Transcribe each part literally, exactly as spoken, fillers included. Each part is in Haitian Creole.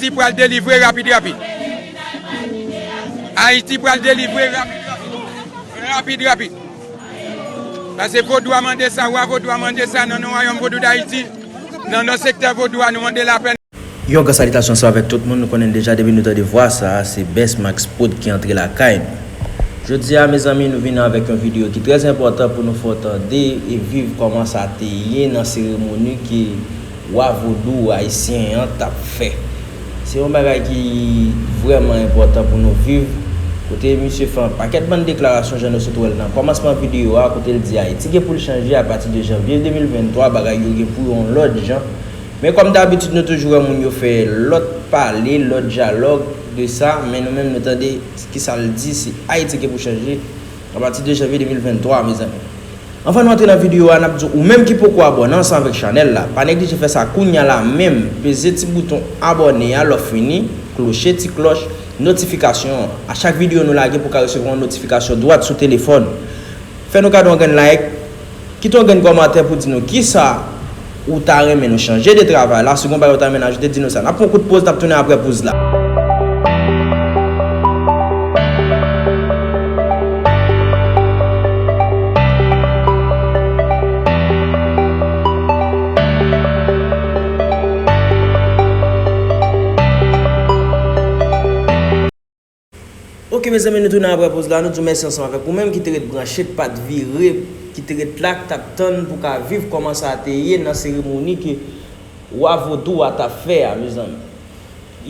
Ayiti pral delivre rapid, rapid. Ayiti pral delivre rapid, rapid. Rapid, rapid. Paske vodou a mande sa, wa vodou a mande sa nan non wayòm vodou Dayiti. Nan non sektè vodou a, nou mande lapè. Yon gran salitasyon ansanm avèk tout moun. Nou konnen deja, depi nou tande vwa sa a, se Best Max Prod ki antre lakay nou. Jodi a, mezanmi, nou vin avèk yon videyo ki trè enpòtan pou nou fè w tande e viv kòman sa te ye nan seremoni ke wa vodou ayisyen an t ap fè. Se yon bagay ki vrèman enpòtan pou nou viv, kote misye fè yon pakèt bann deklarasyon, jan nou sot wè l nan kòmansman videyo a, kote l di Ayiti gen pou l chanje apati de janvye de mil venntwa, bagay yo gen pou yon lòt jan. Men kòm dabitid, nou toujou wè moun yo fè lòt pale, lòt dyalòg de sa, men nou menm nou tande kisa l di, se Ayiti gen pou chanje apati de janvye de mil venntwa, mezanmi. Anvan nou antre nan videyo a, n ap di w, ou menm ki poko abòne ansanm avèk chanèl la, pa neglije fè sa kounya la menm, peze ti bouton abòne a lè w fini, kloche ti klòch notifikasyon an. A chak videyo nou lage, pou w ka resevwa yon notifikasyon dwat sou telefòn. Fè nou kado yon grenn like, kite yon grenn kòmantè pou di nou kisa ou ta renmen nou chanje de travay la. Si gon bagay ou ta renmen n ajoute, di nou sa. N ap pran yon kout poz, n ap tounen apre poz la. Ok, mezanmi, nou tounen apre poz la. Nou di w mèsi ansanm avèk ou menm ki te ret branche, k pa t vire, ki te ret la, k t ap tann pou ka viv kòman sa te ye nan seremoni ke wa vodou a t ap fè a, mezanmi.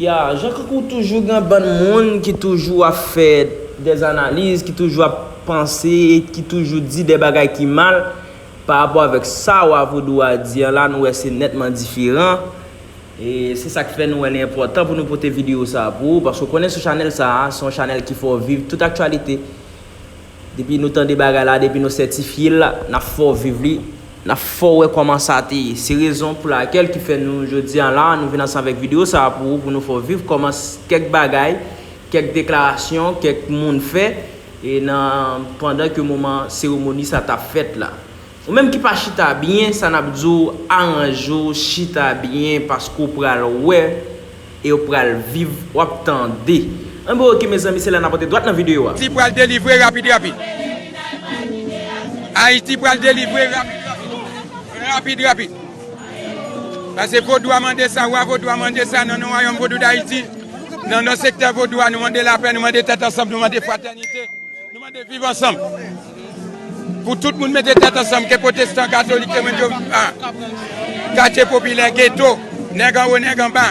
Ya, jan kankou toujou gen bann moun ki toujou ap fè dè analiz, ki toujou ap panse, e ki toujou di dè bagay ki mal pa rapò avèk sa wa vodou a di an la, nou wè se nètman diferan. E se sa k fè nou wè li enpòtan pou nou pote videyo sa a pou ou, paske w konnen sou chanèl sa a, se yon chanèl ki fè w viv tout aktyalite. Depi nou tande bagay la, depi nou sètifye l, n ap fè w viv li, n ap fè w wè kòman sa te ye. Se rezon pou lakèl ki fè nou, jodi a la, nou vin ansanm avèk videyo sa a pou ou, pou nou fè w viv kòman s-, kèk bagay, kèk deklarasyon, kèk moun fè, e nan, pandan ke moman seremoni sa t ap fèt la. Ou menm ki pa chita byen, sa n ap di w, aranje w, chita byen, paske w pral wè e w pral viv, w ap tande. Anben, ok, mezanmi, se la n ap antre dwat nan videyo a. Ayiti pral delivre rapid, rapid. Ayiti pral delivre rapid, rapid. Rapid, rapid. Paske vodou a mande sa, wa vodou a mande sa, nan non wayòm vodou Dayiti, nan non sektè vodou a, nou mande lapè, nou mande tèt ansanm, nou mande fratènite. Nou mande viv ansanm. Pou tout moun mete tèt ansanm, ke pwotestan, katolik, ke moun yo, a, katye popilè, geto, nèg anwo, nèg anba,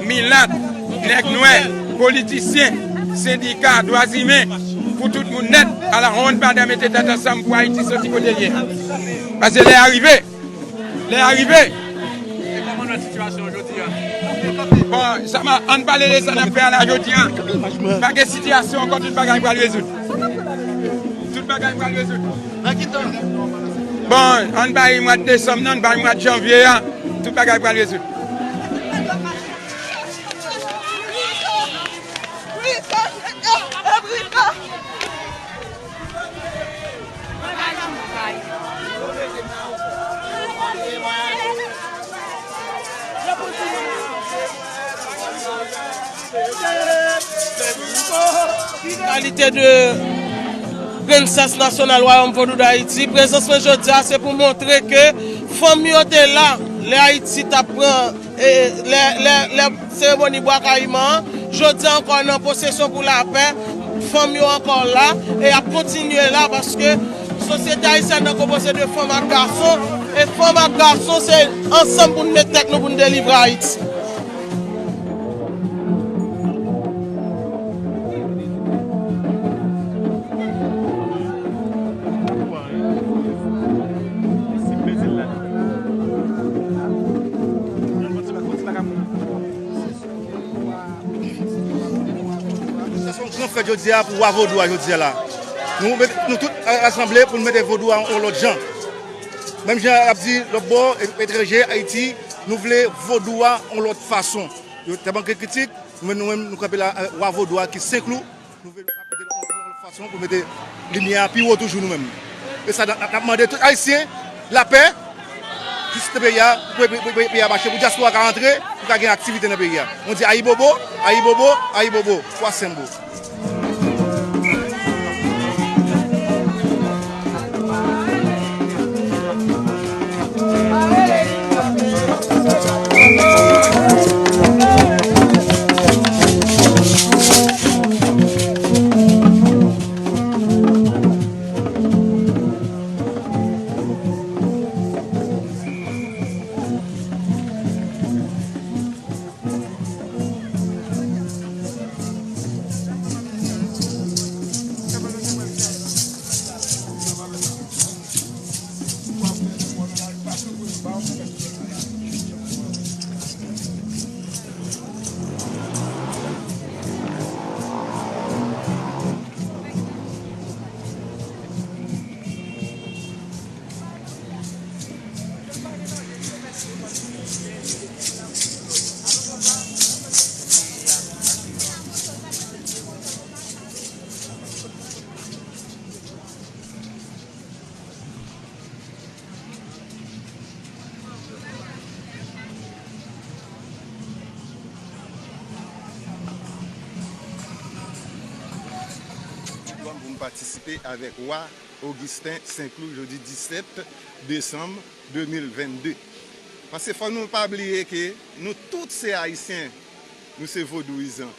milat, nèg nwè, politisyen, sendika, dwa imen, pou tout moun nèt, a la honn padè mete tèt ansanm pou Ayiti soti kote l ye. Paske lè a rive, lè a rive. E kòman nou wè sitiyasyon jodi a? Bon, sa ma, ann pale de sa n ap fè a la jodi a. Pa gen sitiyasyon ankò, tout bagay pral rezoud. Tout bagay pral rezoud. Nan ki tan? Bon, ann bay mwa desanm nan, ann bay mwa janvye a, tout bagay pral rezoud. Kalite de Prensès Nasyonal Wayòm Vodou Dayiti, prezans mwen jodi a se pou montre ke fanm yo te la lè Ayiti t ap pran E lè, lè, lè seremoni Bwa Kayiman an, jodi a ankò nan pwosesyon pou lapè, fanm yo ankò la, e y ap kontinye la, paske sosyete ayisyèn nan konpoze de fanm ak gason, e fanm ak gason, se ansanm pou n met tèt nou pou n delivre Ayiti. Sa se yon gran fèt jodi a pou wa vodou a jodi a la. Nou met, nou tout rasanble pou nou mete vodou a yon lòt jan. Menm jan y ap di lòt bò, e-, etranje, Ayiti, nou vle vodou a yon lòt fason. Yo tèlman gen kritik, nou menm, nou menm, nou kanpe la, eh, wa vodou a ki Senklou, nou vle ap mete l yon, yon lòt fason pou mete limyè a pi wo toujou nou menm. E sa, n ap, n ap mande tout Ayisyen lapè, Jis nan peyi a, pou, pou, pou, pou peyi a mache, pou dyaspora ka antre, pou ka gen aktivite nan peyi a. Nou di ayibobo, ayibobo, ayibobo. Kwa Senbo. Pou m patisipe avèk wa Augustin St. Cloud jodi disèt desanm de mil vennde. Paske fò nou pa bliye ke nou tout se Ayisyen, nou se vodouyizan.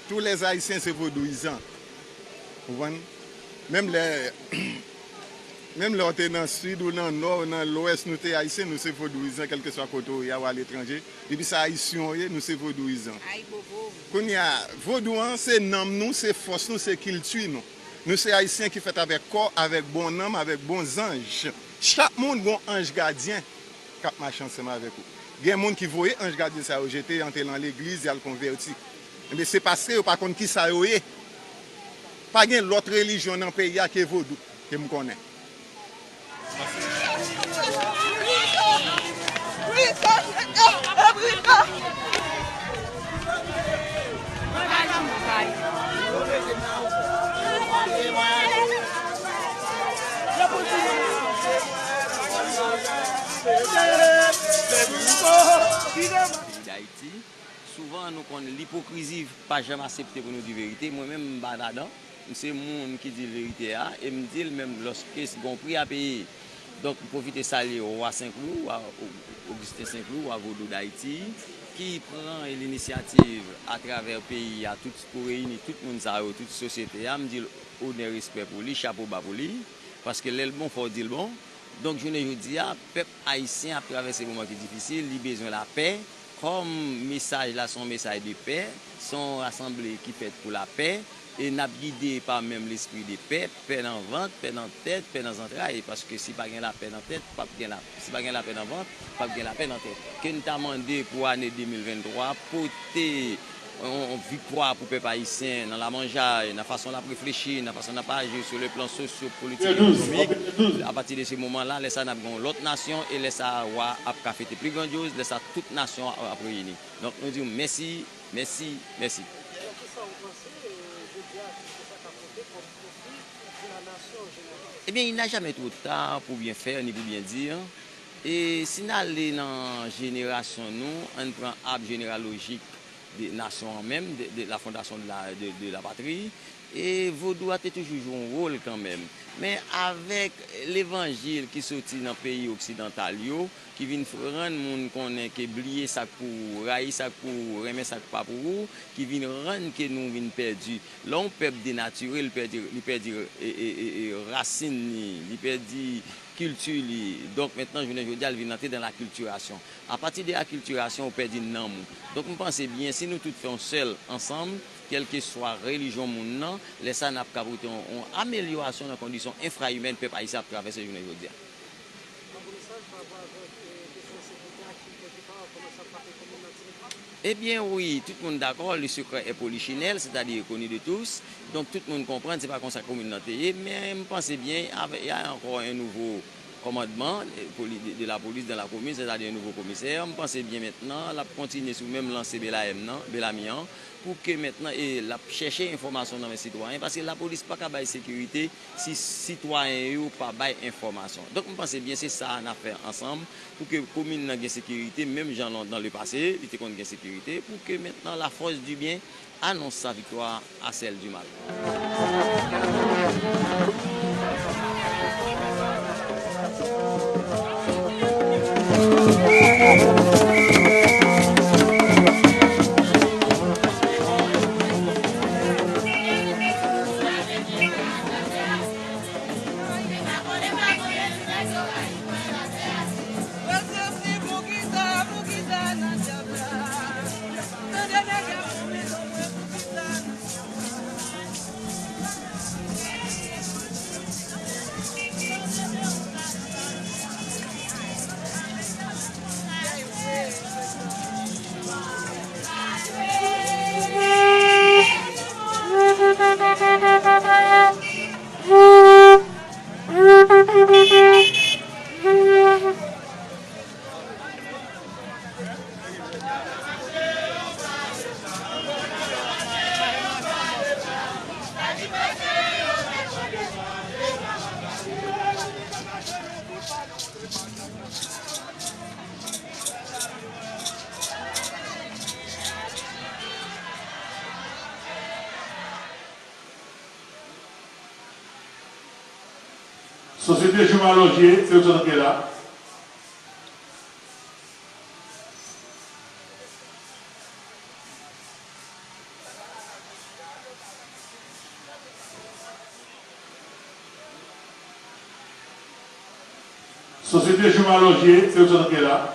Tous les Haïtiens se vodouyizan. Ou konprann? Menm lè, menm lè w te nan Sid ou nan Nò ou nan Lwès, nou te Ayisyen, nou se vodouyizan, kèlkeswa kote w ye a, w aletranje. Depi se Ayisyen w ye, nou se vodouyizan. Kounye a, vodou an, se nanm nou, se fòs nou, se kilti nou. Nou se Ayisyen ki fèt avèk kò, avèk bon nanm, avèk bon zanj. Chak moun gon anj gadyen k ap mache ansanm avèk ou. Gen moun ki voye anj gadyen sa yo jete, y antre nan legliz, y al konvèti. Ebyen, se paske yo pa konn kisa yo ye. Pa gen lòt relijyon nan peyi a ke vodou, ke m konnen. D'Haïti, souvan nou konn lipokrizi pa janm aksepte pou nou di verite. Mwen menm, m pa ladan. M se moun ki di verite a, e m di l menm lòske s-, gon pri a peye. Donk, m pwofite salye Wa Senklou, Wa Augustin Senklou, Wa Vodou Dayiti, ki pran linisyativ atravè peyi a, tout, pou reyini tout moun sa yo, tout sosyete a. M di l onè, respè pou li, chapo ba pou li, paske lè l bon, fò w di l bon. Donk, jounen jodi a, pèp ayisyen ap travèse moman ki difisil, li bezwen lapè. Kòm mesaj la se yon mesaj de pè, se yon rasanble ki fèt pou lapè, e n ap gide pa menm lespri de pè, pè nan vant, pè nan tèt, pè nan zantray, paske si pa gen lapè nan tèt, p ap gen la, si pa gen lapè nan vant, p ap gen lapè nan tèt. Ke n ta mande pou ane de mil venntwa, pote yon, yon viktwa pou pèp ayisyen nan lamanjay, nan fason l ap reflechi, nan fason l ap aji sou le plan sosyo, politik, ekonomik. Apati de se moman la, lè sa n ap gen yon lòt nasyon, e lè sa wa ap ka fete pli grandyoz, lè sa tout nasyon ap, ap reyini. Donk, nou di w mèsi, mèsi, mèsi. Ebyen, il n'a jamais trop tard pour bien faire ni pour bien dire. E si n ale nan jenerasyon nou, ann pran ab jeneralojik de nasyon an menm, de, de la fondation de la, de, de la patrie, e vodou a te toujou jwe yon wòl kanmenm. Men avèk levanjil ki soti nan peyi oksidantal yo, ki vin f-, rann moun konnen ke bliye sa k pou ou, rayi sa k pou ou, renmen sa k pa pou ou, ki vin rann ke nou vin pèdi. Lè yon pèp denatire, li pèdi, li pèdi, e, e, e, e, rasin li, li pèdi kilti li. Donk, mentnan, jounen jodi a, l vin antre dans la culturation. Apati de akiltirasyon, ou pèdi nanm ou. Donk, m panse byen, si nou tout fè yon sèl ansanm, kèlkeswa relijyon moun nan, lè sa n ap ka pote yon, yon amelyorasyon nan kondisyon enfrayimèn pèp ayisyen ap travèse jounen jodi a. Ebyen wi, tout moun dakò, le secret est polichinelle, c'est-à-dire connu de tous. Donk, tout moun konprann, se pa konsa komin nan te ye, men m panse byen, avè-, y a encore un nouveau kòmandman, eh, poli-, de, de lapolis dan lakomin, sètadi yon nouvo komisè. M panse byen mentnan, l ap kontinye sou menm lanse Belayèm nan, Belami an, pou ke mentnan, e l ap chèche enfòmasyon nan men sitwayen, paske lapolis pa ka bay sekirite si sitwayen yo pa bay enfòmasyon. Donk, m panse byen se sa n ap fè ansanm pou ke komin nan gen sekirite, menm jan nan, nan le pase, li te konn gen sekirite, pou ke mentnan la force du bien annonce sa victoire à celle du mal. Sosyete Jouma Lòje, se yo sot antre la. Sosyete Jouma Lòje, se yo sot antre la.